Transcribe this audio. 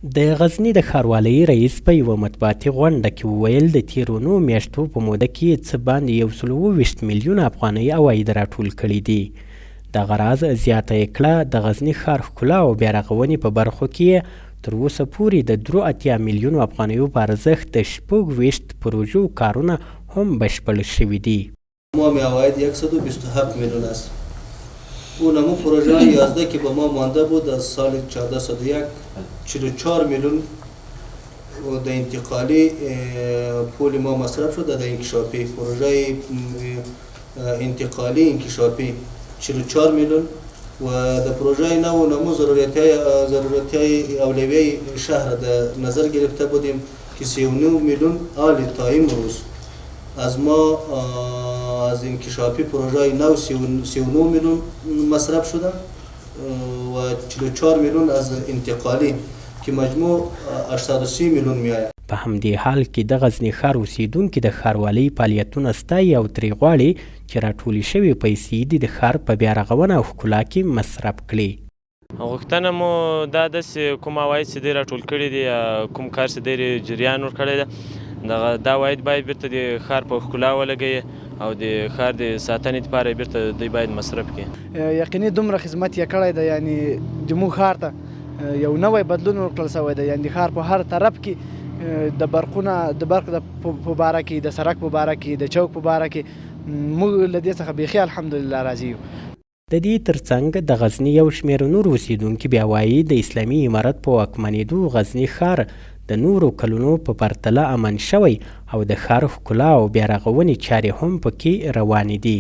د غزني د ښاروالۍ رئیس په یوه مطبوعاتي غونډه کې وویل، د تېرو نهو میاشتو په موده کې یې څه باندې یو سل 27 میلیونه افغانۍ عواید راټول کړي دي. دغه راز زیاته یې کړه، د غزني ښار ښکلا او بیارغونې په برخو کې یې تر اوسه پورې د 83 میلیونو افغانیو په ارزښت د 26 پروژو کارونه هم بشپړ شوي دي. تمام عواید 127 میلیون است. او نمو پروژه 11 که به ما مانده بود از سال 1401، 44 میلیون د انتقالی پول ما مصرف شد. در انکشافی، پروژه انتقالی انکشافی 44 میلیون و د پروژه نو نمو ضرورت های اولویه شهر در نظر گرفته بودیم که 39 میلیون آلی تا امروز از ما از انکشافی پروژه نو 39 میلیون مصرف شده و 44 میلیون از انتقالی که مجموع 830 میلیون می آید. په همدې حال کې د غزني ښار اوسېدونکي د ښاروالۍ فعالیتونه ستایي او ترې غواړي چې راټولې شوې پیسې دې د ښار په بیارغونه او ښکلا کې مصرف کړي. غوښتنه مو دا ده چې کوم عواید چې دی راټول کړي دي یا کوم کار چې دی جریان ورکړی ده، دغه دا عواید باید بیرته د ښار په ښکلا ولګوي او د ښار د ساتنې لپاره بیرته دوی باید مصرف کړي. یقیني دومره خدمت یې کړی دی، یعنی د موږ ښار ته یو نوی بدلون ورکړل شوی دی، یعنی د ښار په هر طرف کې د برقونه د برق د په باره کې، د سرک په باره کې، د چوک په باره کې، موږ له دې څخه بیخي الحمدلله راضي یو. د دې ترڅنګ د غزني یو شمېر نور اوسېدونکي بیا وایي، د اسلامي امارت په واکمنېدو غزني ښار د نورو کلونو په پرتله امن شوی او د ښار ښکلا او بیارغونې چارې هم پکې روانې دي.